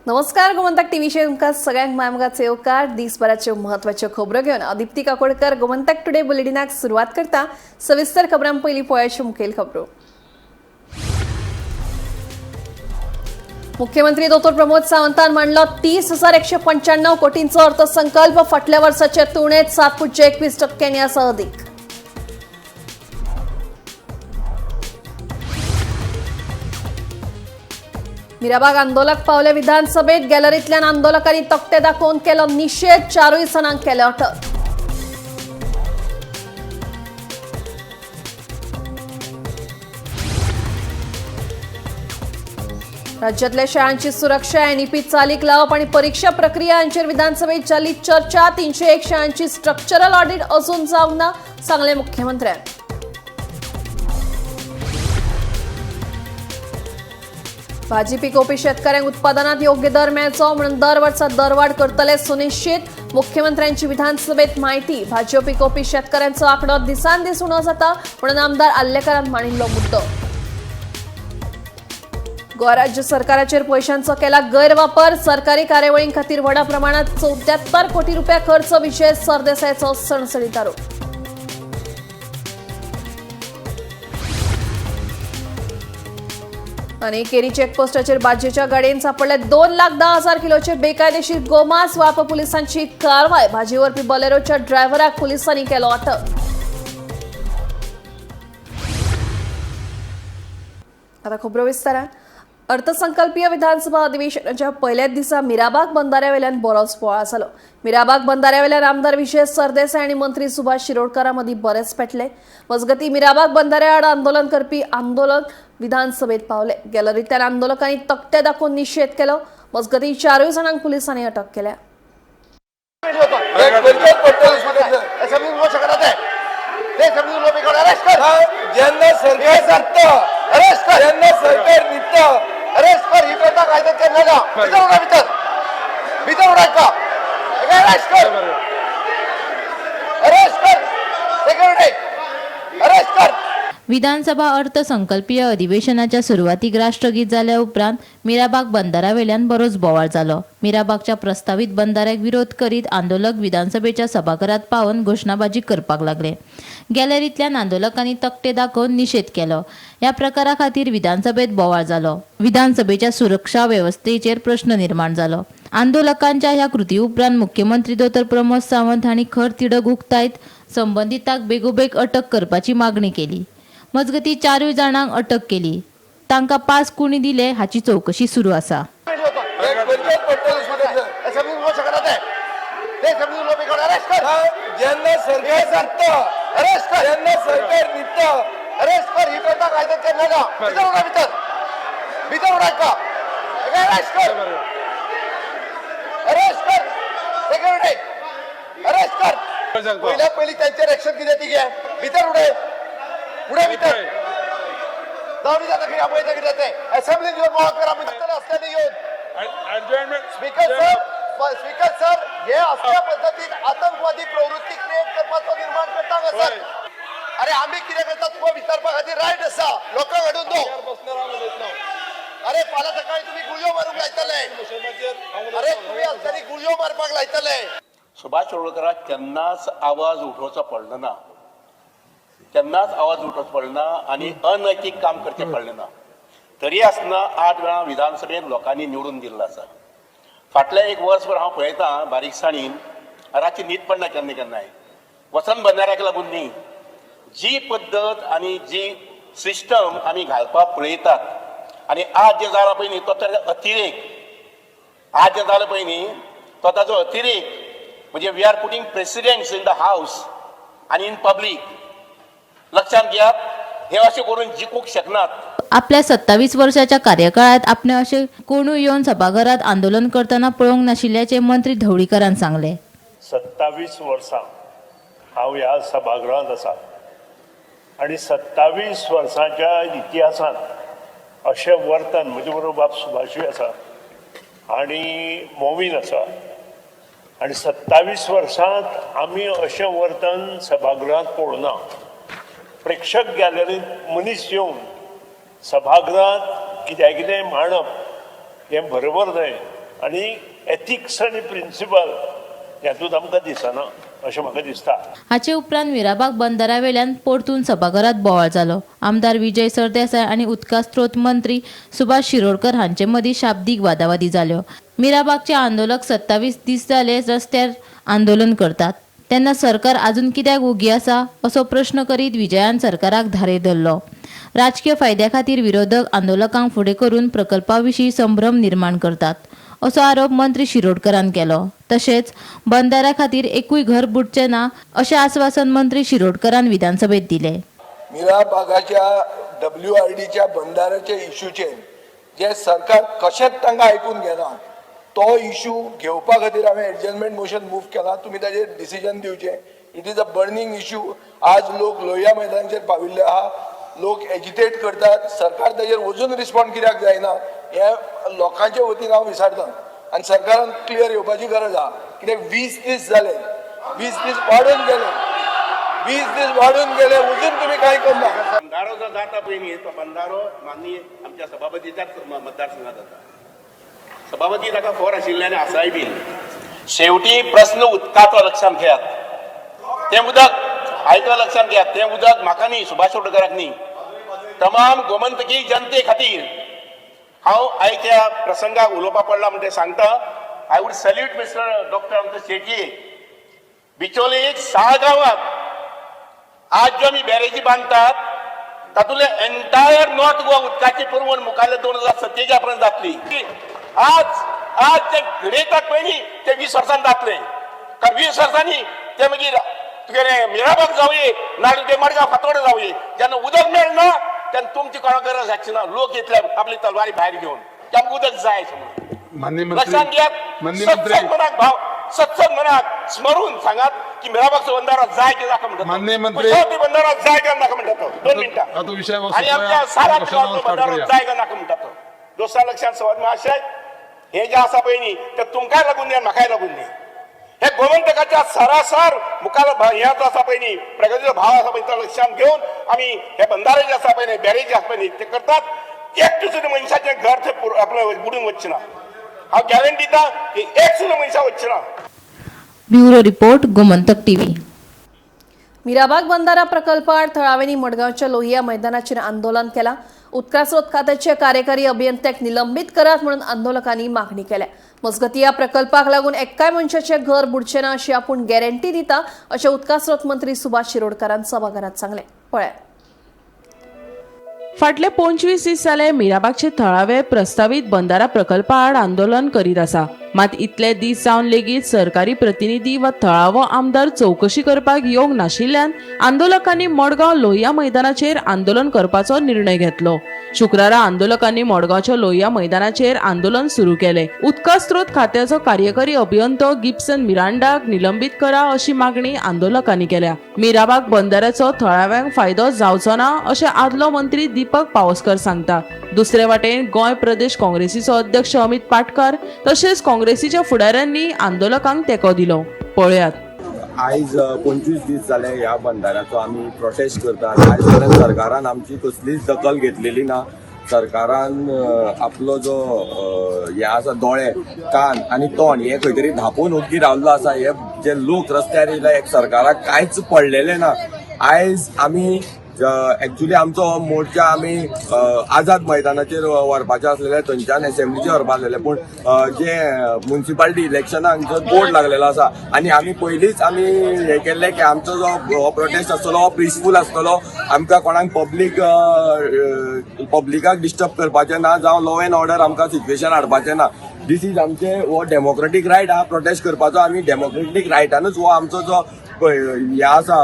नमस्कार, गोमंतक टीव्हीचेर तुमकां सगळ्यांक मायमोगाचो येवकार. दिसभराच्यो म्हत्वाच्यो खबरो घेवन हांव दीप्ती काकोडकर गोमंतक टुडे बुलेटिनाक सुरवात करता. सविस्तर खबरां पयलीं पळयाच्यो मुखेल खबरो. मुख्यमंत्री दोतोर प्रमोद सावंतान मांडलो 30,195 कोटींचो अर्थसंकल्प. फाटल्या वर्साच्या तुळनेत 7.21% आसा अदीक. मिराबाग आंदोलक पावले विधानसभेत. गॅलरींतल्यान आंदोलकांनी तकटे दाखोवन केलो निशेध. चारूय जाणांक केले अटक. राज्यातल्या शाळांची सुरक्षा, एनईपी चालीक लावप आणि परीक्षा प्रक्रिया हांचेर विधानसभेत जाली चर्चा. 301 शाळांची स्ट्रक्चरल ऑडिट अजून जावंक ना, सांगले मुख्यमंत्र्यान. भाजी पिकोवपी शेतकऱ्यांक उत्पादनात योग्य दर मेळचो म्हणून दर वर्सा दरवाढ करतले सुनिश्चित, मुख्यमंत्र्यांची विधानसभेत माहिती. भाजयो पिकोवपी शेतकऱ्यांचो आंकडो दिसान दीस उणो जाता म्हणून आमदार आर्लेकारान मांडिल्लो मुद्दो. गोवा राज्य सरकाराचेर पयशांचो केला गैरवापर. सरकारी कार्यावळीं खातीर व्हडा प्रमाणात 74 कोटी रुपया खर्च. विजय सरदेसायाचो सणसणीत आरोप. आनी केरी चेकपोस्टाचेर भाजयेच्या गाडयेन सापडले 2,10,000 किलोचे बेकायदेशीर गोमांस. वाळपा पुलिसांची कारवाय. भाजी व्हरपी बोलेरोच्या ड्रायव्हराक पुलिसांनी केलो अटक. आता खबरो विस्तारान. अर्थसंकल्पीय विधानसभा अधिवेशनाच्या पहिल्याच दिसा मिराबाग बंधाऱ्यावेल्यान बरोच बोवाळ जालो. मिराबाग बंधाऱ्यावेल्यान आमदार विजय सरदेसाय आनी मंत्री सुभाष शिरोडकारा मदीं बरेच पेटले. मजगतीं, मिराबाग बंधाऱ्या आड आंदोलन करपी आंदोलक विधानसभेत पावले. गॅलरींतल्यान आंदोलकांनी तकटे दाखोवन निशेध केलो. मजगतीं, चारूय जाणांक पुलिसांनी अटक केल्या. असेंब्ली शकत ते अरेस्ट कर. ज्यांना सरकार दिता, अरेस्ट कर. ज्यांना सरकार दिता, अरेस्ट कर. ही प्रथा कायद्यात केलं ना. भितर उडा, भितर भितर उडा का. अरेस्ट कर, अरेस्ट कर. सेक्युरिटी, अरेस्ट कर. विधानसभा अर्थसंकल्पीय अधिवेशनाच्या सुरवातीक राष्ट्रगीत जाल्या उपरांत मिराबाग बंदारावेल्यान बरोच बोवाळ जालो. मिराबागच्या प्रस्तावीत बंदाऱ्याक विरोध करीत आंदोलक विधानसभेच्या सभाघरात पावन घोशणाबाजी करपाक लागले. गॅलरींतल्यान आंदोलकांनी तकटे दाखोवन निशेध केलो. ह्या प्रकारा खातीर विधानसभेत बोवाळ जालो. विधानसभेच्या सुरक्षा वेवस्थेचेर प्रश्न निर्माण जालो. आंदोलकांच्या ह्या कृती उपरांत मुख्यमंत्री दोतोर प्रमोद सावंत हांणी खर तिडक उक्तायत संबंदितांक बेगोबेग अटक करपाची मागणी केली. मजगतीं, चारूय जाणांक अटक केली. तांकां पास कोणी दिले हाची चवकशी सुरू आसा. असेंब्ली शकत ते असेंब्ली अरेस्ट कर. ज्यांना सरकार दिता, अरेस्ट कर. ज्यांना सरकार दिता, अरेस्ट कर. ही प्रथा कायद्यात केलं ना. भितर उडा, भितर भितर उडा का. अरेस्ट कर, अरेस्ट कर. सेक्युरिटी, अरेस्ट कर. पहिल्या पहिली त्यांचे ऍक्शन किती ती घ्या. भितर उडे, उडे भितर. जाऊन जाता खंय पळयता कितें ते. असेंब्लीन येवन बोवाळ करा भितर असल्यानी येवन. स्पीकर सर, स्पीकर सर, हे असल्या पद्दतीन आतंकवादी प्रवृत्ती क्रिएट करपाचो निर्माण करता सर. अरे, आम्ही कितें करता तुका विचारपा खातीर रायट आसा. लोकांक हाडून दो. अरे, फाल्यां सकाळी तुमी गुळयो मारूंक लायतले. अरे, तुमी असल्यांनी गुळयो मारपाक लायतले. सुभाष शिरोडकराक केन्नाच आवाज उठोवचो पडलो ना, केन्नाच आवाज उठोवचो पडलो ना आनी अनैतीक काम करचें पडलें ना. तरी आसतना 8 वेळां विधानसभेत लोकांनी निवडून दिल्लो आसा. फाटल्या एक वर्सभर हांव पळयतां बारीकसाणीन, रातची न्हीद पडना केन्ना केन्नाय. वसंत बंधाऱ्याक लागून न्ही, जी पद्दत आनी जी सिस्टम आमी घालपाक पळयतात आनी आज जें जालां पळय न्ही, तो ताजो अतिरेक. आज जें जालां पळय न्ही, तो ताजो अतिरेक. म्हणजे we are putting precedents in the house आनी इन पब्लीक. लक्षात घेयात, हे अशें करून जिखूंक शकनात. आपल्या 27 वर्षाच्या कार्यकाळात आपणे अशें कोणूय येवन सभाघरात आंदोलन करतना पळोवंक नाशिल्ल्याचें मंत्री ढवळीकारान सांगलें. 27 वर्सां हांव ह्या सभागृहांत आसा आनी 27 वर्सांच्या इतिहासांत अशें वर्तन, म्हजे बरोबर बाब सुभाषूय आसा आनी मोमीन आसा, आनी 27 वर्सांत आमी अशें वर्तन सभागृहांत पळोवना. प्रेक्षक गॅलरींत मनीस येवन सभागृहांत कित्या कितें मांडप हें बरोबर न्हय. आनी एथिक्स आनी प्रिंसिपल हातूंत आमकां दिसना अशें म्हाका दिसता. हाचे उपरांत मिराबाग बंदरावेल्यान परतून सभाघरात बोवाळ जालो. आमदार विजय सरदेसाय आनी उदका स्रोत मंत्री सुभाष शिरोडकर हांचे मदीं शाब्दीक वादावादी जाल्यो. मिराबागचे आंदोलक 27 दीस जाले रस्त्यार आंदोलन करतात तेन्ना सरकार अजून कित्याक ओगी आसा असो प्रश्न करीत विजयान सरकाराक धारेर धरलो. राजकीय फायद्या खातीर विरोधक आंदोलकांक फुडें करून प्रकल्पा विशीं संभ्रम निर्माण करतात असो आरोप मंत्री शिरोडकरान केलो. तशेंच बंदाऱ्या खातीर एकूय घर बुडचें ना अशें आस्वासन मंत्री शिरोडकरान विधानसभेत दिलें. मिराबागाच्या WRDच्या बंदाऱ्याच्या इशूचेर जे सरकार कशेंच तांकां आयकून घेना तो इशू घेवपा खातीर हांवें एडजस्टमेंट मोशन मूव केलां. तुमी ताजेर डिसिजन दिवचें. It is a burning issue. आज लोक लोहिया मैदानाचेर पाविल्ले आहा, लोक एजिटेट करतात, सरकार ताजेर अजून रिस्पॉन्ड कित्याक जायना हें लोकांचे वतीन हांव विचारतां आनी सरकारान क्लियर येवपाची गरज आहा. कित्याक 20 दीस जाले, 20 दीस वाडून गेले, 20 दीस वाडून गेले, अजून तुमी कांय करना. बंधारो जो जाता पळय न्ही, तो बंधारो माननीय आमच्या सभापतीच्याच मतदारसंघात जाता. सभापती ताका खबर आशिल्ले आनी आसाय बीन. शेवटी प्रस्न उदकाचो लक्षांत घेयात. तें उदक आयकला, लक्षांत घेयात, तें उदक म्हाका न्ही, सुभाष शिरोडकराक न्ही, तमाम गोमंतकी जनते खातीर. हांव आयच्या प्रसंगाक उलोवपा पडला म्हणटे सांगता. I would salute Mister Doctor आमचो शेटये. बिचोले एक साळगांवात आज ज्यो आमी बॅरेजी बांदतात तातूंतले एंटायर नॉर्थ गोवा उदकाची पुरवण मुखारले 2047 पर्यंत जातली. आज आज ते घडयतात पळय न्ही, ते 20 वर्सांनी जातले, कारण 20 वर्सांनी ते मागीर तुगेले मिराबाग जावये नाजाल्यार तुगे मडगांव फातोर्डा जावये, जेन्ना उदक मेळना तेन्ना तुमची कोणा गरज आसची ना. लोक येतले आपली तलवारी भायर घेवन की आमकां उदक जाय अशें म्हणून. माननीय मंत्री, लक्षात घेयात. माननीय मंत्री, सत्संग मनाक भाव, सत्संग मनाक स्मरून सांगात की मिराबागचो बंधारो जाय की नाका म्हणटा तो. माननीय मंत्री, कुशावती बंधारो जाय काय नाका म्हणटा तो. 2 मिनिटां. आता विषय आणि आमच्या सारा स्टार्ट बंधारो करूया. जाय काय नाका म्हणटा तो. दोस्ता लक्षात सवाद महाशय, हे जे आसा पळय न्ही ते तुमकांय लागून न्ही आनी म्हाकाय लागून न्ही. हे गोमंतकाच्या सरासर मुखार हे जो आसा पळय न्ही प्रगतीचो भाव आसा पळय तो लक्षांत घेवन आमी हे बंधारे जे आसा पळय न्ही, बॅरेज जे आसा पळय न्ही ते करतात. एक सुद्दां मनशाचें घर थंय आपलें बुडून वचचें ना. हांव गॅरंटी दिता की एक सुद्दां मनशां वचचें ना. Bureau report, Gomantak TV. Mirabag बंधारा प्रकल्पाआड थळाव्यांनी मडगांवच्या लोहिया मैदानाचेर आंदोलन केलां. उदकास्रोत खात्याचे कार्यकारी अभियंत्याक निलंबीत करात म्हणून आंदोलकांनी मागणी केल्या. मजगतीं ह्या प्रकल्पाक लागून एक्काय मनशाचें घर बुडचें ना अशी आपूण गॅरंटी दिता अशें उदकास्रोत मंत्री सुभाष शिरोडकारान सभाघरात सांगलें. पळयात. फाटले 25 दीस जाले मिराबागचे थळावे प्रस्तावीत बंदारा प्रकल्पा आड आंदोलन करीत आसा. मात इतले दीस जावन लेगीत सरकारी प्रतिनिधी वा थळावो आमदार चवकशी करपाक येवंक नाशिल्ल्यान आंदोलकांनी मडगांव लोहिया मैदानाचेर आंदोलन करपाचो निर्णय घेतलो. शुक्रारा आंदोलकांनी मडगांवच्या लोहिया मैदानाचेर आंदोलन सुरू केलें. उदका स्रोत खात्याचो कार्यकारी अभियंतो गिब्सन मिरांडाक निलंबीत करा अशी मागणी आंदोलकांनी केल्या. मिराबाग बंदाऱ्याचो थळाव्यांक फायदो जावचो ना अशें आदलो मंत्री दीपक पावसकर सांगता. दुसरे वाटेन गोंय प्रदेश काँग्रेसीचो अध्यक्ष अमित पाटकार तशेंच काँग्रेसीच्या फुडाऱ्यांनी आंदोलकांक तेंको दिलो. पळयात. आयज 25 दीस जाले ह्या बंदाऱ्याचो आमी प्रोटेस्ट करतात. आयज पर्यंत सरकारान आमची कसलीच दखल घेतलेली ना. सरकारान आपलो जो हे आसा दोळे, कान आनी तोंड हे खंय तरी धांपून ओग्गी रावल्लो आसा. हे जे लोक रस्त्यार येयले एक सरकाराक कांयच पडलेलें ना. आयज आमी एक्चुली आमचो हो मोर्चा आमी आझाद मैदानाचेर व्हरपाचे आसलेले, थंयच्यान एसेंब्लीचेर व्हरपा आसलेले, पूण जे मुन्सिपालिटी इलेक्शनाक जो बोर्ड लागलेलो आसा आनी आमी पयलींच आमी हे केल्ले की आमचो जो हो प्रोटेस्ट आसतलो हो पिसफूल आसतलो, आमकां कोणाक पब्लिकाक डिस्टर्ब करपाचें ना जावं लॉ एंड ऑर्डर आमकां सिच्युएशन हाडपाचें ना. दीस is आमचे हो डेमोक्रेटीक रायट आहा प्रोटेस्ट करपाचो. आमी डेमोक्रेटीक रायटानूच हो आमचो जो हे आसा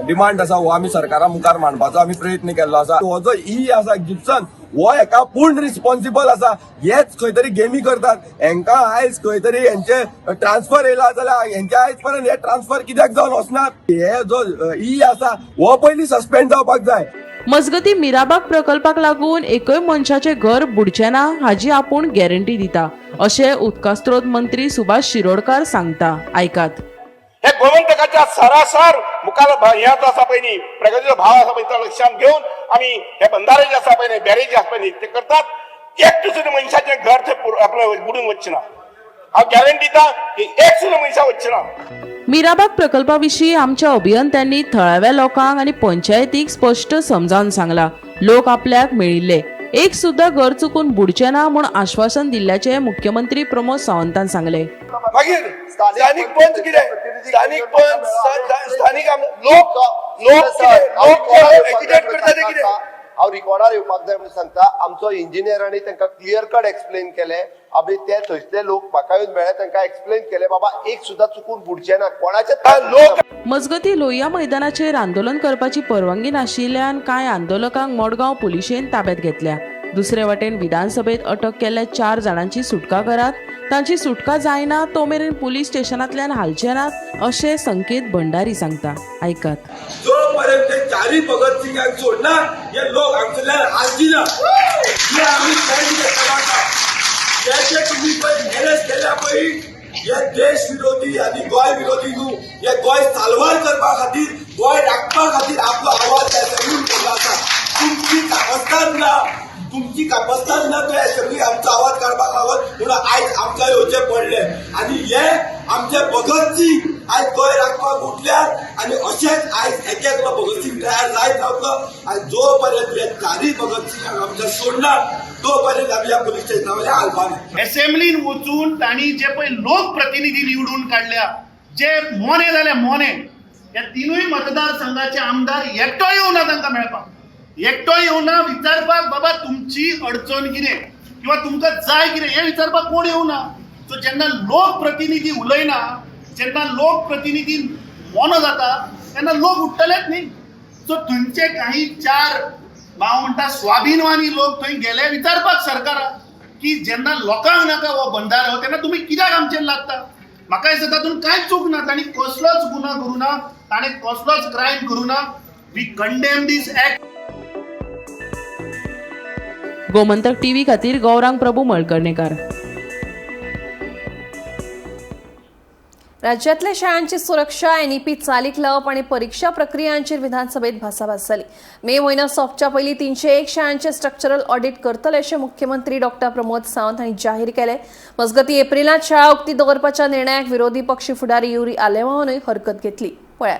डिमांड आसा हो आमी सरकारा मुखार मांडपाचो आमी प्रयत्न केल्लो आसा. हो जो ई आसा गिब्सन हो हेका पूर्ण रिस्पॉन्सिबल आसा. हेच खंय तरी गेमी करतात. हेंकां आयज खंय तरी हेंचे ट्रान्सफर येयला जाल्यार हेंचे आयज पर्यंत हे ट्रान्सफर कित्याक जावन वचनात? हे जो ई आसा हो पयलीं सस्पेंड जावपाक जाय. मजगती मिराबाग प्रकल्पाक लागून एकय मनशाचें घर बुडचें ना हाजी आपूण गॅरंटी दिता अशें उदकास्रोत मंत्री सुभाष शिरोडकार सांगता. आयकात. हे गोमंतकाच्या सरासर मुखार हे जो आसा पळय न्ही प्रगतीचो भाव आसा पळय तो लक्षांत घेवन आमी हे बंधारे जे आसा पळय न्ही, बॅरेज जे आसा पळय न्ही ते करतात. एकटो सुद्दां मनशाचें घर थंय आपलें बुडून वचचें ना. हांव गॅरंटी दिता की एक सुद्दां मनशां वचचें ना. मिराबाग प्रकल्पा विशीं आमच्या अभियंत्यांनी थळाव्या लोकांक आनी पंचायतीक स्पश्ट समजावन सांगला. लोक आपल्याक मेळिल्ले एक सुद्धा घर चुकून बुडचे ना म्हूण आश्वासन दिल्ल्याचे मुख्यमंत्री प्रमोद सावंतान सांगले. मागीर स्थानीक पंच कितें, स्थानीक पंच, स्थानीक लोक, लोक लोक एजिटेट करता ते कितें? हांव रिकॉर्डार येवपाक जाय म्हणून सांगता. आमचो इंजिनियरांनी तांकां क्लियर कट एक्सप्लेन केलें. आमी ते थंयसले लोक म्हाका येवन मेळ्ळे, तांकां एक्सप्लेन केलें बाबा एक सुद्दां चुकून बुडचें ना कोणाचें. लोक मजगती लोहिया मैदानाचेर आंदोलन करपाची परवानगी नाशिल्ल्यान कांय आंदोलकांक मडगांव पुलिशेन ताब्यात घेतल्या. दुसरे वटेन विधानसभेत अटक केल्ल्या 4 जाणांची सुटका करात, तांची सुटका जायना तो मेरेन पुलीस स्टेशनांतल्यान हालचे नात अशे संकेत भंडारी सांगता. आयकात. जोपर्यंत चारी भगत सिंगाक सोडना हे लोक हांगसरल्यान हालची ना. हे आमी स्टँड घेतला. त्याचे तुम्ही पळय अरेस्ट केल्या पळय हे देश विरोधी आनी गोंय विरोधी न्हू, हे गोंय साल्वार करपा खातीर, गोंय राखपा खातीर आपलो आवाज असेंब्लीन केल्लो आसा. तुमची कापस्तान ना, तुमची कापस्तान ना तो असेंब्ली आमचो आवाज काडपाक लागून म्हणून आयज आमकां येवचें पडलें. आनी हे आमचे भगत सिंग आयज गोंय राखपाक उठल्यात आनी अशेंच आयज एक एकलो भगत सिंग तयार जायत रावतलो. आनी जो पर्यंत हे चारीय भगत सिंगाक आमच्या सोडना तो पर्यंत आमी ह्या पुलीस स्टेशना वयल्यान हालपा ना. असेंब्लीन वचून तांणी जे पळय लोकप्रतिनिधी निवडून काडल्या, जे मोने जाले मोने, ह्या तिनूय मतदारसंघाचे आमदार एकटो येवना तांकां मेळपाक, एकटो येवना विचारपाक बाबा तुमची अडचण कितें किंवा तुमकां जाय कितें हें विचारपाक कोण येवना. सो जेन्ना लोकप्रतिनिधी उलयना, जेन्ना लोकप्रतिनिधी मोनो जाता तेन्ना लोक उठ्ठलेच न्ही. सो थंयचे काही 4 हांव म्हणटा स्वाभिमानी लोक थंय गेले विचारपाक सरकाराक की जेन्ना लोकांक नाका हो बंधारो तेन्ना तुमी कित्याक आमचेर लागता. म्हाका दिसता तातूंत कांयच चूक ना, तांणी कसलोच गुन्यांव करूं ना, ताणें कसलोच क्रायम करूं ना. We condemn this act. Gomantak TV खातीर गौरांग प्रभू मळकर्णेकार. राज्यातल्या शाळांची सुरक्षा, एनईपी चालीक लावप आणि परीक्षा प्रक्रियांचेर विधानसभेत भासाभास जाली. मे म्हयनो सोंपच्या पयलीं 301 शाळांचे स्ट्रक्चरल ऑडिट करतले अशें मुख्यमंत्री डॉक्टर प्रमोद सावंत हांणी जाहीर केलें. मजगतीं एप्रिलांत शाळा उक्ती दवरपाच्या निर्णयाक विरोधी पक्ष फुडारी युरी आलेमांवानूय हरकत घेतली. पळयात.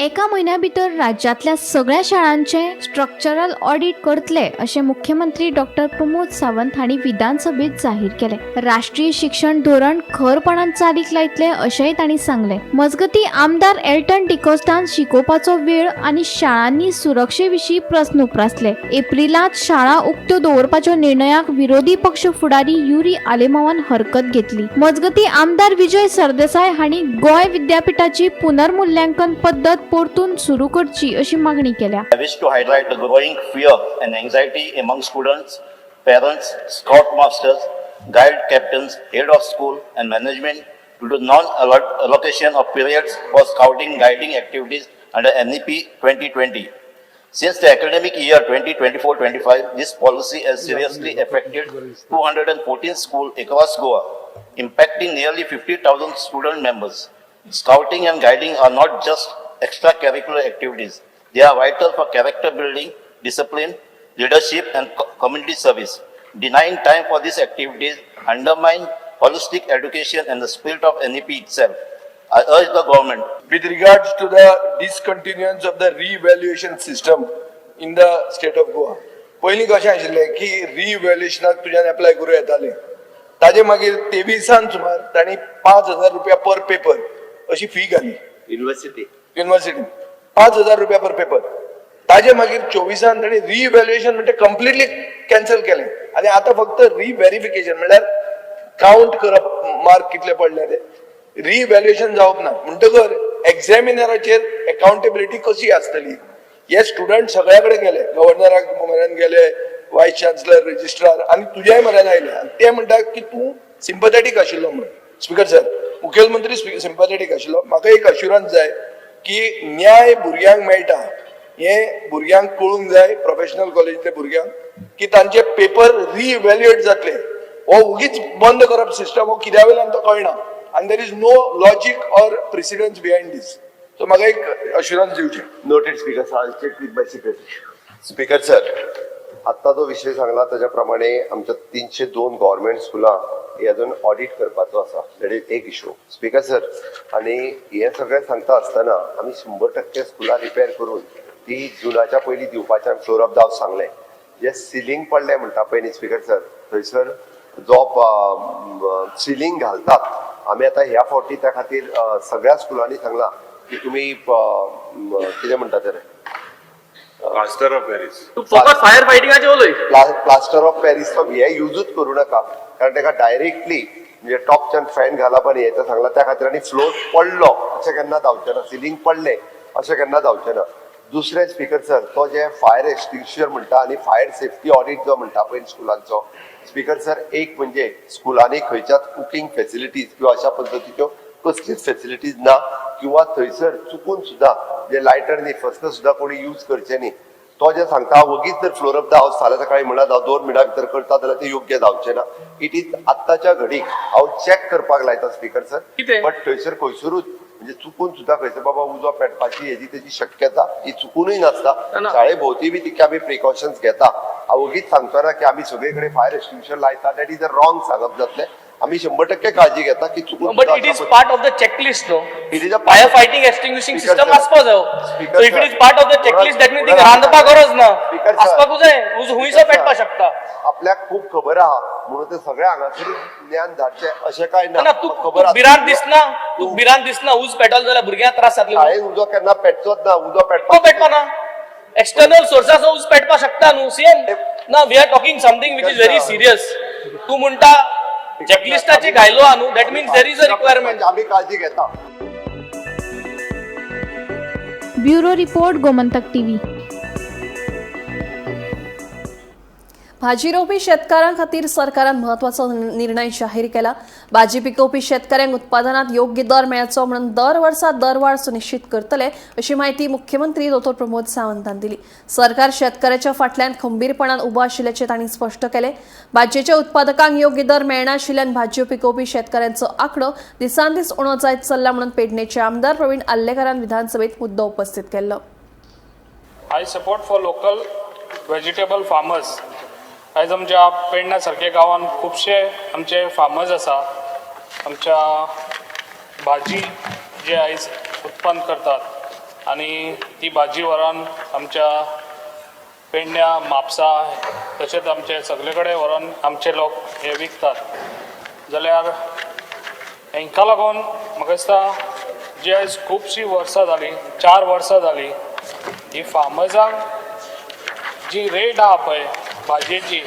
एका म्हयन्या भितर राज्यांतल्या सगळ्या शाळांचें स्ट्रक्चरल ऑडिट करतले अशें मुख्यमंत्री डॉक्टर प्रमोद सावंत हांणी विधानसभेत जाहीर केलें. राष्ट्रीय शिक्षण धोरण खरपणान चालीक लायतले अशेंय तांणी सांगलें. मजगतीं आमदार एल्टन डिकोस्टान शिकोवपाचो वेळ आनी शाळांनी सुरक्षे विशीं प्रस्न उप्रासले. एप्रिलांत शाळा उक्त्यो दवरपाच्या निर्णयाक विरोधी पक्ष फुडारी युरी आलेमावान हरकत घेतली. मजगतीं आमदार विजय सरदेसाय हांणी गोंय विद्यापीठाची पुनर्मुल्यांकन पद्दत परतून सुरू करची अशी मागणी केल्या. I wish to highlight the growing fear and anxiety among students, parents, scout masters, guide captains, head of school and management due to non-allocation of periods for scouting guiding activities under NEP 2020. Since the academic year 2024-25, this policy has seriously affected 214 schools across Goa, impacting nearly 50,000 student members. Scouting and guiding are not just extracurricular activities. They are vital for character building, discipline, leadership, and community service. Denying time for these activities undermine holistic education and the spirit of NEP itself. I urge the government with regards to the discontinuance of the re-evaluation system in the state of Goa. पयलीं कशें आशिल्लें की रिइव्हॅल्युएशनाक तुज्यान apply करूं येतालें. ताजे मागीर 23 सुमार तांणी 5,000 रुपया पर पेपर अशी फी घाली. युनिव्हर्सिटी युनिव्हर्सिटी 5,000 रुपया पर पेपर. ताजे मागीर 24 तांणी रिइव्हॅल्युएशन म्हणजे कंप्लिटली कॅन्सल केलें आनी आतां फक्त रिव्हेरिफिकेशन म्हणल्यार काउंट करप मार्क कितले पडले ते, रिइव्हॅल्युएशन जावप ना. म्हणटकर एक्झामिनराचेर अकाउंटेबिलिटी कशी आसतली? हे स्टुडंट सगळ्या कडेन गेले, गव्हर्नराक म्हऱ्यान गेले, वायस चान्सलर, रजिस्ट्रार आनी तुज्याय म्हऱ्यान आयले आनी ते म्हणटा की तूं सिम्पथेटीक आशिल्लो म्हणून. स्पीकर सर, मुखेलमंत्री सिम्पथेटीक आशिल्लो. म्हाका एक अश्युरन्स जाय की न्याय भुरग्यांक मेळटा हें भुरग्यांक कळूंक जाय, प्रोफेशनल कॉलेजींतल्या भुरग्यांक, की तांचे पेपर रिइव्हॅल्युएट जातले. हो उगीच बंद करप सिस्टम हो कित्या वयल्यान तो कळना आनी there is no logic or precedence behind this. So म्हाका एक अश्युरन्स दिवचें. Noted, Speaker sir. I'll check with my secretary. Speaker sir, आत्तां जो विशय सांगला ताज्या प्रमाणे आमच्या 302 गव्हर्मेंट स्कुलां ही अजून ऑडिट करपाचो आसा. That is एक इशू स्पीकर सर. आनी हें सगळें सांगता आसतना आमी 100% स्कुलां रिपेर करून ती जुनाच्या पयलीं दिवपाचें आमी फ्लोर ऑफ the house सांगलें. जे सिलींग पडलें म्हणटा पळय न्ही स्पीकर सर, थंयसर जो सिलींग घालतात आमी आतां ह्या फावटी त्या खातीर सगळ्या स्कुलांनी सांगलां की तुमी कितें म्हणटा ते प्लास्टर ऑफ पॅरीस. तूं फकत फायर फायटिंगाचें उलय. प्लास्टर ऑफ पॅरिसचो हे युजूच करूं नाका, कारण ताका डायरेक्टली म्हणजे टॉपच्यान फॅन घालप आनी हें सांगलां त्या खातीर. आनी फ्लोर पडलो अशें केन्ना जावचें ना, सिलींग पडलें अशें केन्ना जावचें ना. दुसरें स्पीकर सर, तो जे फायर एक्सटिंग्विशर म्हणटा आनी फायर सेफ्टी ऑडिट जो म्हणटा पळय स्कुलांचो स्पीकर सर, एक म्हणजे स्कुलांनी खंयच्याच कुकींग फेसिलिटीज किंवा अशा पद्दतीच्यो कसलीच फेसिलिटीज ना किंवा थंयसर चुकून सुद्दां जे लायटर न्ही फस्न सुद्दां कोणी यूज करचें न्ही. तो जे सांगता वगीच जर फ्लोर ऑफ the house फाल्यां सकाळी म्हणत हांव 2 मिनटां भितर करता जाल्यार ते योग्य जावचें ना. It is आत्ताच्या घडीक हांव चॅक करपाक लायता स्पीकर सर, बट थंयसर खंयसरूच म्हणजे चुकून सुद्दां खंयसर बाबा उजो पेटपाची हेजी तेजी शक्यता ही चुकूनय नासता. शाळे भोवती बी तितके आमी प्रिकॉशन्स घेता. हांव वगीच सांगचो ना की आमी सगळे कडेन फायर एक्सटिंग्विशर लायता, that is a wrong सांगप जातलें. आमी 100% काळजी घेता की चुकून. But it is part of the checklist न्हू. It is a fire fighting extinguishing system आसपा जाय. So if it is part of the checklist, that mean थिंगा रांदपाक गरज ना, आसपाकूच जाय. उजो हुंयसो पेटपाक शकता. आपल्याक खूब खबर आहा म्हणून ते सगळे हांगासरूच ज्ञान धाडचें अशें कांय ना. ना, तूं भिरांत दिसना, तूं भिरांत दिसना उज पेटलो जाल्यार भुरग्यांक त्रास जातले. शाळेन उजो केन्ना पेटचोच ना. उजो पेटपाक पेटपा ना, एक्सटर्नल सोर्साचो उज पेटपाक शकता न्हू. सीएम ना, we are talking something which is very serious. तूं म्हणटा चॅकलिस्टाचे घायलो आहा न्हू, that means there is a requirement. आमी काळजी घेता. Bureau report, Gomantak TV. भाजी रोवपी शेतकारां खातीर सरकारान म्हत्वाचो निर्णय जाहीर केला. भाजी पिकोवपी शेतकऱ्यांक उत्पादनात योग्य दर मेळचो म्हणून दर वर्सा दरवाड सुनिश्चित करतले अशी म्हायती मुख्यमंत्री दोतोर प्रमोद सावंतान दिली. सरकार शेतकऱ्याच्या फाटल्यान खंबीरपणान उबो आशिल्ल्याचें तांणी स्पश्ट केलें. भाजयेच्या उत्पादकांक योग्य दर मेळनाशिल्ल्यान भाजयो पिकोवपी शेतकऱ्यांचो आंकडो दिसान दीस उणो जायत चल्ला म्हणून पेडणेचे आमदार प्रवीण आर्लेकारान विधानसभेत मुद्दो उपस्थित केल्लो. I support for local vegetable farmers. आयज आमच्या पेडण्या सारक्या गांवांत खुबशे आमचे फार्मर्स आसा, आमच्या भाजी जे आयज उत्पन्न करतात आनी ती भाजी व्हरोन आमच्या पेडण्या, म्हापसा तशेंच आमचे सगळे कडेन व्हरोन आमचे लोक हे विकतात. जाल्यार हांकां लागून म्हाका दिसता जी आयज खुबशीं वर्सां जालीं, 4 वर्सां जालीं, ही फार्मर्सांक जी रेट आहा पळय भाजयेची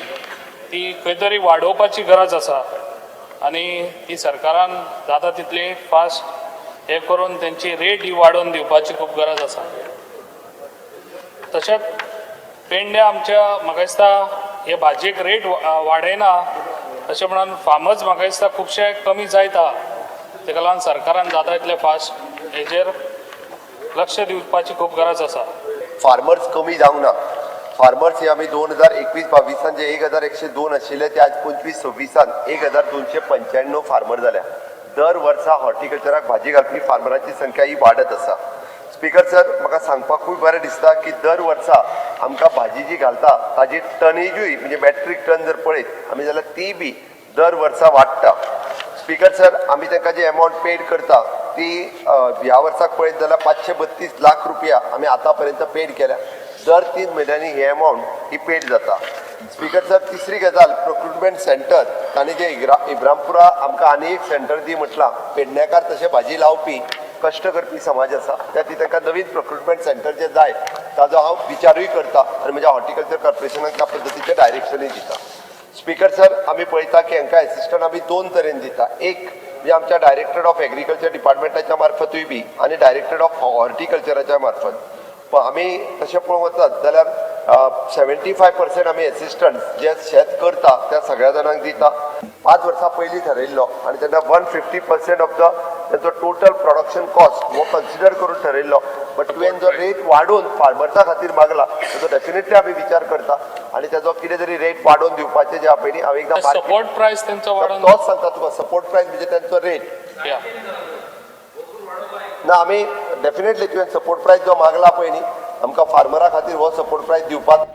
ती खंय तरी वाडोवपाची गरज आसा आनी ती सरकारान जाता तितली फास्ट हें करून तेंची रेट ही वाडोवन दिवपाची खूब गरज आसा. तशेंच पेडण्या आमच्या म्हाका दिसता हे भाजयेक रेट वाडयना अशें म्हणून फार्मर्स म्हाका दिसता खुबशे कमी जायत आहा. तेका लागून सरकारान जाता तितले फास्ट हेजेर लक्ष दिवपाची खूब गरज आसा. फार्मर्स कमी जावंक ना. फार्मर्स हे आमी 2021-22 जे 1102 आशिल्ले ते आज 25-26 1295 फार्मर जाल्या. दर वर्सा हॉर्टिकल्चराक भाजी घालपी फार्मरांची संख्या ही वाडत आसा. स्पीकर सर, म्हाका सांगपाकूय बरें दिसता की दर वर्सा आमकां भाजी जी घालता ताजी टनेजूय म्हणजे मॅट्रीक टन जर पळयत आमी जाल्यार ती बी दर वर्सा वाडटा. स्पीकर सर, आमी तांकां जी एमावंट पेड करता ती ह्या वर्साक पळयत जाल्यार 532 लाख रुपया आमी आतां पर्यंत पेड केल्या. दर 3 म्हयन्यांनी ही एमावंट ही पेड जाता. स्पीकर सर, तिसरी गजाल प्रोक्युरमेंट सेंटर तांणी जे इब्रामपुरा आमकां आनी एक सेंटर दी म्हटलां. पेडणेकार तशें भाजी लावपी कश्ट करपी समाज आसा, त्या खातीर तांकां नवीन प्रोक्युरमेंट सेंटर जे जाय ताजो हांव विचारूय करता आनी म्हज्या हॉर्टिकल्चर कॉर्पोरेशनाक त्या पद्दतीचें डायरेक्शनूय दिता. स्पीकर सर, आमी पळयता की हांकां एसिस्टंट आमी 2 तरेन दिता. एक म्हणजे आमच्या डायरेक्टर ऑफ एग्रीकल्चर डिपार्टमेंटाच्या मार्फतूय बी आनी डायरेक्टर ऑफ हॉर्टिकल्चराच्या मार्फत. पण आमी तशें पळोवंक वचत जाल्यार 75% आमी एसिस्टंट जे शेत करता त्या सगळ्या जाणांक दिता. 5 वर्सां पयलीं ठरयल्लो आनी तेन्ना 150% ऑफ the तेंचो टोटल प्रोडक्शन कॉस्ट हो कन्सिडर करून ठरयल्लो. बट तुवें जो रेट वाडोवन फार्मर्सा खातीर मागला ताचो डेफिनेटली आमी विचार करता आनी ताजो कितें तरी रेट वाडोवन दिवपाचें जें आहा पळय न्ही, हांव एकदां सपोर्ट प्रायस तेंचो वाडोवन तोच सांगता तुका. सपोर्ट प्रायस म्हणजे तेंचो रेट ना, आमी डेफिनेटली तुवें सपोर्ट प्रायस जो मागला पळय न्ही, आमकां फार्मरा खातीर हो सपोर्ट प्रायस दिवपाक.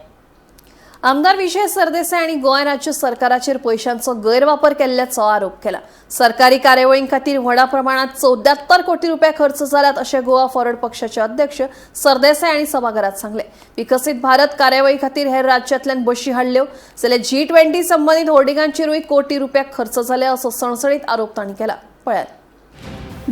आमदार विजय सरदेसाय आनी गोंय राज्य सरकाराचेर पयशांचो गैरवापर केल्ल्याचो आरोप केला. सरकारी कार्यावळीं खातीर व्हडा प्रमाणात 74 कोटी रुपया खर्च जाल्यात अशें गोवा फॉरवर्ड पक्षाचे अध्यक्ष सरदेसाय हांणी सभाघरात सांगलें. विकसीत भारत कार्यावळी खातीर हेर राज्यांतल्यान बशी हाडल्यो जाल्यार G20 संबंदीत होर्डिंगांचेरूय कोटी रुपया खर्च जाले असो सणसणीत आरोप तांणी केला. पळयात.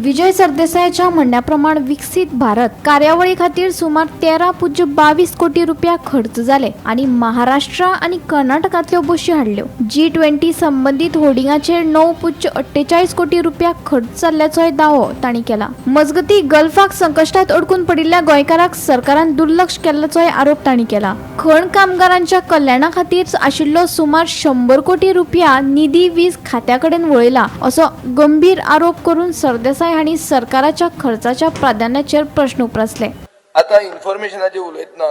विजय सरदेसायाच्या म्हणण्या प्रमाण विकसीत भारत कार्यावळी खातीर सुमार 13.22 कोटी रुपया खर्च जाले आनी महाराष्ट्र आनी कर्नाटकांतल्यो बशी हाडल्यो. G20 संबंदीत होर्डिंगाचेर 9.48 कोटी रुपया खर्च जाल्ल्याचोय दावो तांणी केला. मजगती गल्फाक संकश्टात अडकून पडिल्ल्या गोंयकाराक सरकारान दुर्लक्ष केल्ल्याचोय आरोप तांणी केला. खण कामगारांच्या कल्याणा खातीर आशिल्लो सुमार 100 कोटी रुपया निधी वीज खात्या कडेन वळयला असो गंभीर आरोप करून सरदेसाय हांणी सरकाराच्या खर्चाच्या प्राधान्याचेर प्रश्न उप्रासले. आतां इन्फॉर्मेशनाचेर उलयतना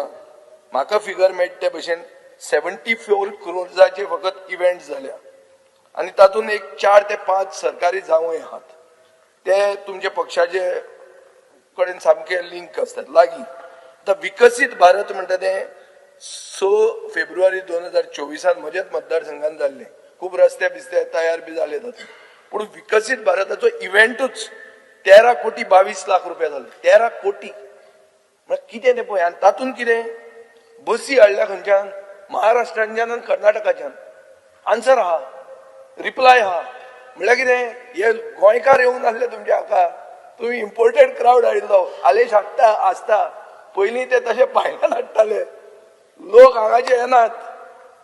म्हाका फिगर मेळटा ते भशेन 74 क्रोर्साचे फकत इव्हेंट जाल्या आनी तातूंत एक 4 ते 5 सरकारी जावंय आहात, ते तुमच्या पक्षाचे कडेन सामके लिंक आसतात लागीं. आतां विकसीत भारत म्हणटा तें 6 फेब्रुवारी 2024 म्हज्याच मतदारसंघान जाल्लें. खूब रस्ते बिस्ते तयार बी जाले तातूंत, पूण विकसीत भारताचो इव्हेंटूच 13 कोटी 22 लाख रुपया जाले. 13 कोटी म्हळ्यार कितें तें पळय. आनी तातूंत कितें बसी हाडल्या खंयच्यान, महाराष्ट्रांच्यान आनी कर्नाटकाच्यान. आन्सर आहा, रिप्लाय आहा. म्हळ्यार कितें, हे गोंयकार येवंक नासले तुमच्या हाका, तुमी इम्पोर्टेड क्रावड हाडिल्लो. आलेश हाडटा आसता, पयलीं ते तशे भायल्यान हाडटाले. लोक हांगाचे येनात,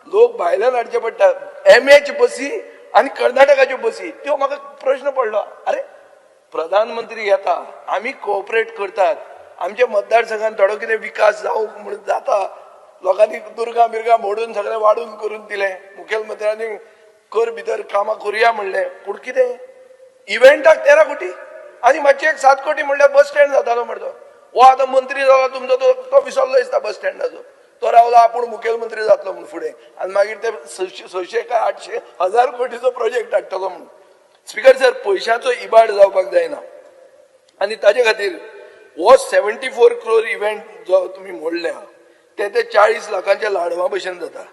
लोक भायल्यान हाडचे पडटा. MH बसी आनी कर्नाटकाच्यो बसी, त्यो म्हाका प्रश्न पडलो, अरे प्रधानमंत्री येता, आमी कोऑपरेट करतात, आमच्या मतदारसंघात थोडो कितें विकास जावंक म्हणून जाता. लोकांनी दुर्गा बिर्गा मोडून सगळें वाडून करून दिलें, मुखेलमंत्र्यांनी कर भितर कामां करुया म्हणलें, पूण कितें इव्हेंटाक 13 कोटी आनी मातशें एक 7 कोटी म्हणल्यार बस स्टँड जातालो मरे तो. हो आतां मंत्री जाला तुमचो, तो विसरलो दिसता बस स्टँडाचो. तो रावला आपूण मुखेलमंत्री जातलो म्हूण फुडें, आनी मागीर ते 600 काय 800 हजार कोटीचो प्रोजेक्ट हाडटलो म्हणून. स्पीकर सर, पयशांचो इबाड जावपाक जायना आनी ताजे खातीर हो 74 क्रोर इव्हेंट जो तुमी मोडल्या ते 40 लाखांच्या लाडवा भशेन जाता.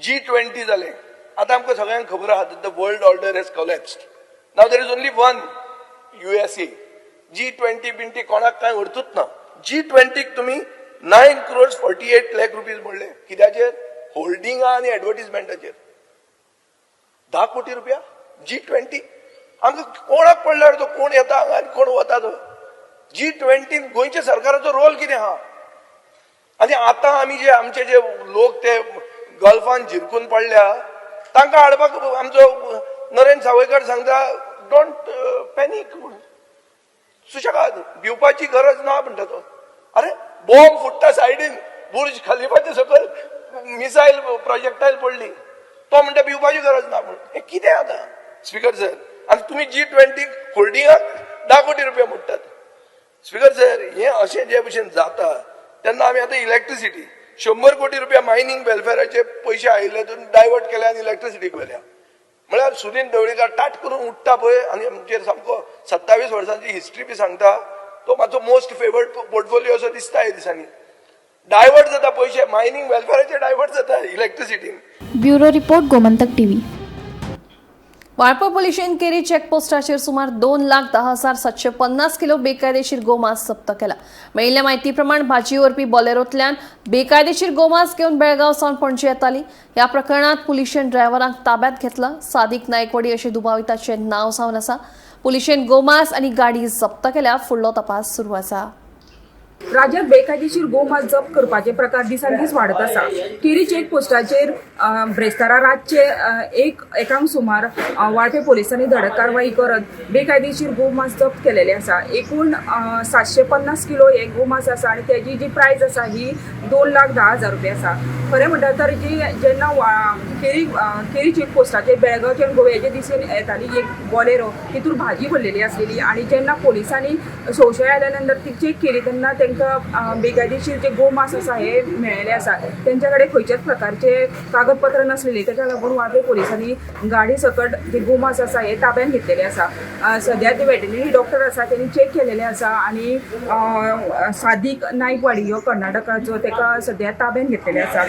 G20 जालें, आतां आमकां सगळ्यांक खबर आहा the world order has collapsed. Now there is only one USA. G20 बिंटी कोणाक कांय अर्थूच ना. G20 तुमी 9 crores 48 lakh rupees म्हणले, कित्याचेर? होल्डिंगा आनी एडवर्टीजमेंटाचेर 10 कोटी रुपया. G20 आमकां कोणाक पडल्यार तो कोण येता हांगा आनी कोण वता तो. G20 गोंयच्या सरकाराचो रोल कितें आहा? आनी आतां आमी जे आमचे जे लोक ते गल्फान झिरकून पडल्या तांकां हाडपाक आमचो नरेंद्र सावयकर सांगता don't panic म्हणून, सुशेगाद भिवपाची गरज ना म्हणटा तो. अरे बॉम्ब फुट्टा सायडीन, बुर्ज खलिफाच्या सकयल मिसायल प्रोजेक्टायल पडली, तो म्हणटा भिवपाची गरज ना म्हणून. हें कितें आतां स्पीकर सर? आनी तुमी G20 होल्डिंगाक 10 कोटी रुपया मोडटात. स्पीकर सर, हें अशें जे भशेन जाता तेन्ना आमी आतां इलेक्ट्रिसिटी 100 कोटी रुपया मायनींग वेलफेराचे पयशे आयिल्ले तितून डायवर्ट केले आनी इलेक्ट्रिसिटीक व्हेल्या. म्हळ्यार सुदीन ढवळीकार ताट करून उठ्ठा पळय आनी आमचेर सामको 27 वर्सांची हिस्ट्री बी सांगता. तो मातसो मोस्ट फेवर्ड पोर्टफोलियो असो दिसता ह्या दिसांनी. डायवर्ट जाता पयशे मायनींग वेलफेराचे, डायवर्ट जाता इलेक्ट्रिसिटीन. Bureau report, Gomantak TV. Valpoi पुलिशेन केरी चेकपोस्टाचेर सुमार 2,10,750 किलो बेकायदेशीर गोमांस जप्त केला. मेळिल्ल्या म्हायती प्रमाण भाजी व्हरपी बोलेरोंतल्यान बेकायदेशीर गोमांस घेवन बेळगांव सावन पणजे येताली. ह्या प्रकरणात पुलिशेन ड्रायव्हरांक ताब्यात घेतला. सादीक नायकवडी अशें दुबाविताचें नांव जावन आसा. पुलिशेन गोमांस आनी गाडी जप्त केल्या. फुडलो तपास सुरू आसा. राज्यात बेकायदेशीर गोमांस जप्त करपाचे प्रकार दिसान दीस वाडत आसा. केरी चेक पोस्टाचेर ब्रेस्तारा रातचे 1:00 सुमार वाळपे पोलिसांनी धडक कारवाई करत बेकायदेशीर गोमांस जप्त केलेले आसा. एकूण 750 किलो हे गोमांस आसा आनी तेजी जी प्रायस आसा ही 2,10,000 रुपया आसा. खरें म्हणटा तर जी जेन्ना केरी केरी चेक पोस्टाचेर बेळगांवच्यान गोव्याचे दिशेन येताली एक बॉलेरो, तितूर भाजी भरलेली आसलेली आनी जेन्ना पोलिसांनी संशय आयल्या नंतर ती चेक केली तेन्ना तांकां बेकायदेशीर जे गोमांस आसा हे मेळिल्ले आसा. तेंच्या कडेन खंयच्याच प्रकारचे कागदपत्र नासलेले, ताका लागून वाळपय पोलिसांनी गाडी सकट जे गोमांस आसा हे ताब्यात घेतलेले आसा. सद्या ते वेटरिनरी डॉक्टर आसा तेणी चॅक केलेले आसा आनी सादीक नायकवाडी हो कर्नाटकाचो ताका सद्या ताब्यात घेतलेले आसा.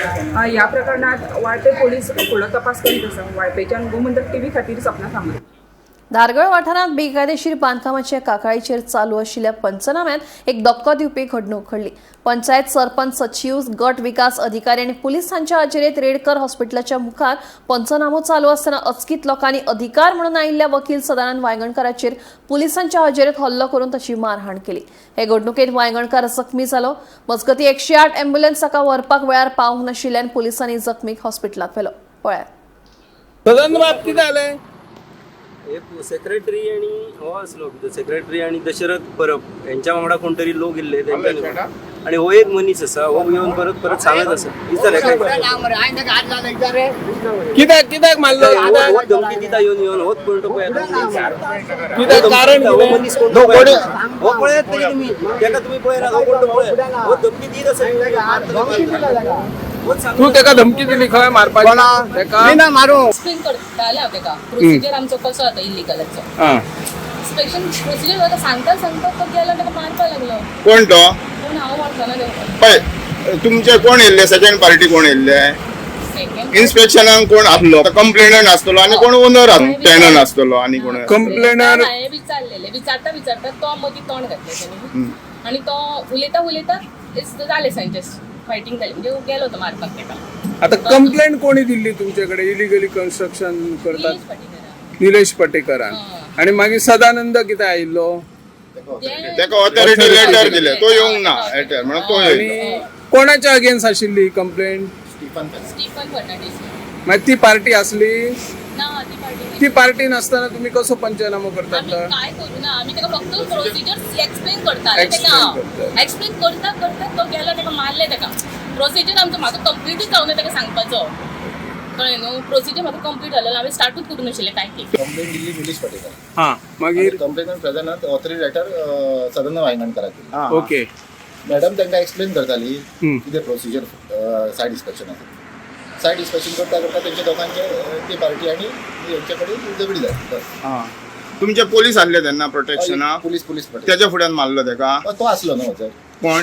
ह्या प्रकरणात वाळपय पोलीस फुडलो तपास करीत आसा. वाळपयच्यान गोमंतक टीव्ही खातीर सपना कामत. धारगळ वाठारांत बेकायदेशीर बांदकामाच्या काकाळीचेर चालू आशिल्ल्या पंचनाम्यांत एक धक्को दिवपी घडणूक घडली. पंचायत सरपंच, सचीव, गट विकास अधिकारी आनी पुलीस हांच्या हाजेरीत रेडकर हॉस्पिटलाच्या मुखार पंचनामो चालू आसतना अचकीत लोकांनी अधिकार म्हणून आयिल्ल्या वकील सदानंद वायंगणकाराचेर पुलिसांच्या हाजेरीत हल्लो करून ताची मारहाण केली. हे घडणुकेत वायंगणकार जखमी जालो. मजगतीं 108 ॲम्ब्युलन्स ताका व्हरपाक वेळार पावूंक नाशिल्ल्यान पुलिसांनी जखमीक हॉस्पिटलांत व्हेलो. पळयात. सेक्रेटरी आणि हो आसलो भितर सेक्रेटरी आणि दशरथ परब हेंच्या वांगडा कोण तरी लोक येल्ले तेंच्या आणि हो एक मनीस आसा, हो येवन परत परत सांगत आसा. कित्याक कित्याक मारलो? हो धमकी दिता येवन येवन होच कोण तो पळय, कारण हो मनीस कोण तो हो पळयात तरी तुमी, तेका तुमी पळयनात, हो कोण तो पळय, हो धमकी दीत आसा. तू तेका धमकी दिली खंय मारपाची? तेका मारू एक्सप्लेन करताले हांव तेका प्रोसिजर आमचो कसो जाता इलिगलाचो. इन्स्पेक्शन प्रोसिजर ताका सांगता सांगता तो गेलो, ताका मारपाक लागलो. कोण तो? कोण हांव वळखना तेका. पळय तुमचे कोण येल्ले? सेकंड पार्टी कोण येल्ले? इन्स्पेक्शनाक कोण आसलो? कंप्लेनंट आसतलो आनी कोण ओनर टेनंट आसतलो आनी कोण कंप्लेनर? हांवें विचारलेलें, विचारता विचारता तो मदीं तोंड घातलें तेणी आनी तो उलयता उलयता जालें सांचे फायटींग जाली, म्हणजे गेलो तो मारपाक तेका. आता कंप्लेंट कोणी दिल्ली तुमच्याकडे इलिगली कन्स्ट्रक्शन करतात? निलेश पाटेकरान. आणि मागीर सदानंद कितें आयिल्लो? तेका ऑथॉरिटी लेटर दिले, तो येवंक ना लेटर म्हणून तो आणि कोणाच्या अगेन्स्ट आशिल्ली कंप्लेंट? स्टीफन फर्नांडीस. मागीर ती पार्टी आसली? ना, ती पार्टी ती पार्टी नासतना तुम्ही कसो पंचनामो करतात? काय करू ना, आमी तेका फक्त प्रोसिजर एक्सप्लेन करताले तेका. एक्सप्लेन करता करता तो गेलो, तेका मारले तेका. प्रोसिजर आमचो म्हाका कंप्लीटूच जावना तेका सांगपाचो, कळ्ळें न्हू? प्रोसिजर म्हाका कंप्लीट जालें, हांवें स्टार्टूच करूं नाशिल्लें काय ती. कंप्लेंट दिली निलेश पाटेकर. हां, मागीर complainant present authority letter Sadanand वायंगणकराक दिली. ओके. मॅडम तांकां एक्सप्लेन करताली कितें प्रोसिजर सायट इन्स्पेक्शन आसा. सायट इन्स्पेक्शन करता करता तेंच्या दोगांचे ती पार्टी आनी हेंच्या कडेन झगडी जाली बस. तुमचे पोलीस आसले तेन्ना प्रोटेक्शनाक? पुलीस पुलीस तेच्या फुड्यान मारलो तेका? तो आसलो न्हू सर. कोण?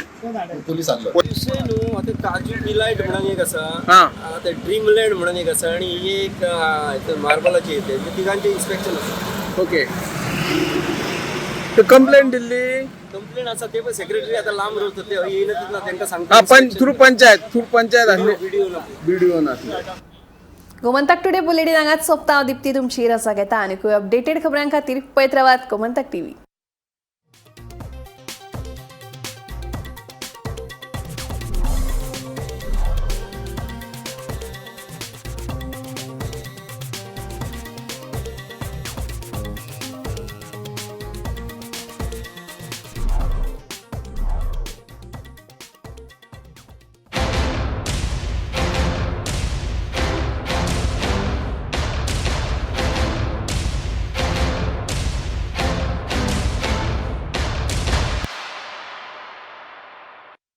पुलीस आसलो. न्हू आतां काजू डिलायट म्हणून एक आसा, आतां ड्रीमलँड म्हणून एक आसा आनी ही एक मार्बलाची येते, तिगांचे इन्स्पेक्शन आसा. ओके. कंप्लेंट दिल्ली? कंप्लेंट आसा ते पण सेक्रेटरी आता लांब रावता, ते येयनच ना तेंका सांगता. पण थ्रू पंचायत, थ्रू पंचायत आसली, बीडीओ नासले. गोमंतक टुडे बुलेटिन हांगाच सोंपता. हांव दीप्ती तुमची रजा घेता आनी अपडेटेड खबरां खातीर पळयत रावात गोमंतक टीव्ही.